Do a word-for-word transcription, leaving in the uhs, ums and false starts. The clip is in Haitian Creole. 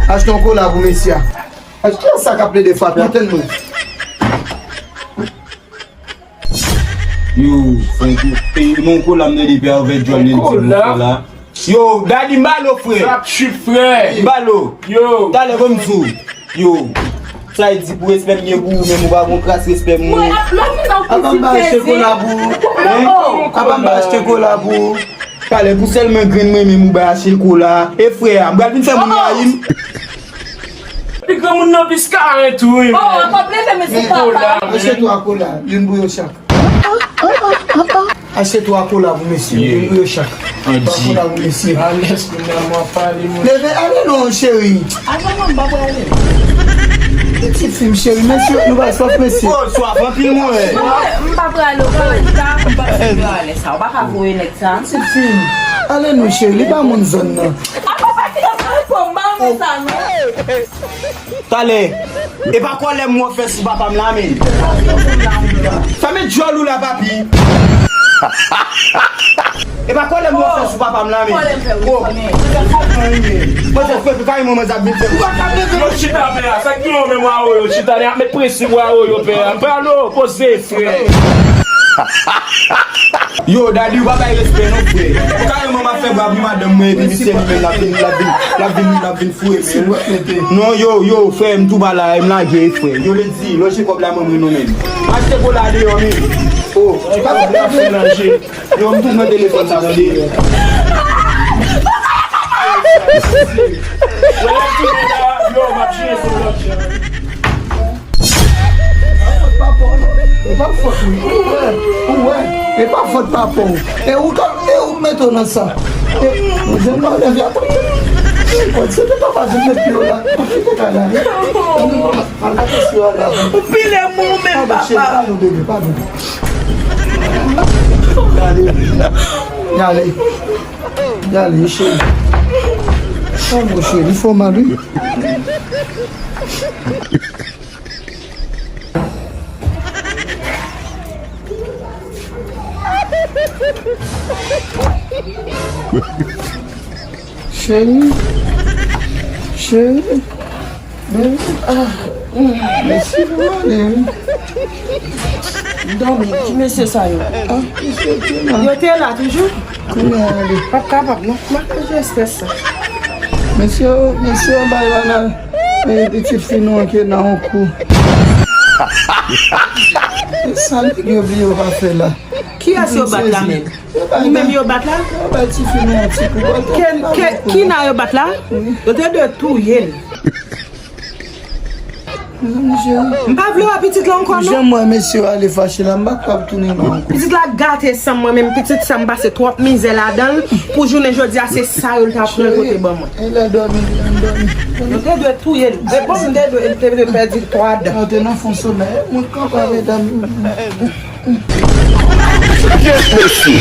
Achte yon kola pou mesye a. Kiyès sa k ap plede frape? Antann mwen. Yo, fè yon kou. E, men yon kola m tande depi avè John li di m kola. Yo, Daddy, m ba l ou, frè. Sa ap chit, frè. M ba l ou. Yo. Talè, ban m di w. Yo. Sa e di pou respè m gen pou ou, menm ou pa gon kras respè m. Mwen, ap, lè w fin nan... Apa m ba achte kola pou ou? Hein? Apa m ba achte kola pou ou? Talè, pou sèlman grenn mwen menm ou ba achte kola. E frè a, m pral vin fè moun rayi m. Li granmoun nan plis karen tou, wi. Oh, ankò plede, men se papa. Achte twa kola, youn pou yo chak. Achte twa kola pou mesye, youn pou yo chak. Twa kola pou mesye. Alèz, kounye a m ap pale, mwen. Leve, ale non, cheri. Avan mwen, m pa prale. Ti fi m, cheri, mesye, nou pa sòf, mesye. Oh, swa anpil, mwen. M pa prale, ou pa wè sa, m pa prale sa. Ou pa ka voye nèg sa. Ti fi m, ale non, cheri, li pa moun zòn nan. A papa ki nan telefòn, m pa renmen sa, non. Talè, e pa kòlè m wè w fè sou papa m la, men. Fèmen djòl ou la, papi. E pa kòlè m wè w fè sou papa m la, men. Kòlè m fè ou fè, men. Bon, se fè, fè, fè, manman, sa vin fè. Ou pa ka leve. Yo chita, pè a. Sa ki yon menm wa yo, yo chita, nèg ap met prensip wa yo, pè a. Pè a, lo, poze, frè. Yo, Daddy, ou pa bay respè non, frè. Ou kareman m ap fè bra pou madanm mwen, epi misye li menm l ap vin, l ap vin, l ap vin, l ap vin foure, men. Non, yo, yo, frè, m tou ba la, m lage, frè. Yo, Lady, lonje kòb la, mwen, mwen, non, men. Achte kola deyò, men. Oh, pa fè manje. Yo, m tou pran telefòn sa, tande. Yo, m ap jere sou lòt jan. E pa fòt papa w, non. E pa fòt ou. Ou wè, ou wè. E pa fòt papa w. E ou ka, e ou mete w nan sa. E, mwen, jan m pa leve apre. Mwen, se te papa, je met pye w la. Ou kite kay la, wi. Al gate si w al la. Ou pile mwen menm, papa. Padon, cheri, padon, bebe, padon. Gade. Gade. Gade, cheri. Oh, mon cheri, fò mal, wi. Cheri, cheri, bebe, ah, mm, mèsi pou ale, wi. M dòmi, ki mesye sa yo? Ah, mesye te la. Yo te la toujou? Kounye a ale. P ap kapab, non. M ap manje espès sa. Mesye, mesye, bay banal. E pitit fi nou an ke nan yon kou. E sa nèg yo bliye yo pa fè la. Kiyès yo bat la menm? Ou menm yo bat la? Yo bay ti fi nou yon ti kou. Ken, ke, ki nan yo bat la? Yo te dwe touye l. M pa vle wè pitit la ankò, non. Jan m wè mesye yo ale fache la, m pa kapab tounen non ankò. Pitit la gate san m, mwen menm pitit sa m pase twòp mizè ladan l, pou jounen jodi a se sa yo l ta pran l pote ban mwen. E lè dòmi, lè m dòmi. Yo te dwe touye l. Se bon, m te dwe, te dwe pèdi twa dan. Mwen te nan fon somèy, mwen kanpe medam. Mesye.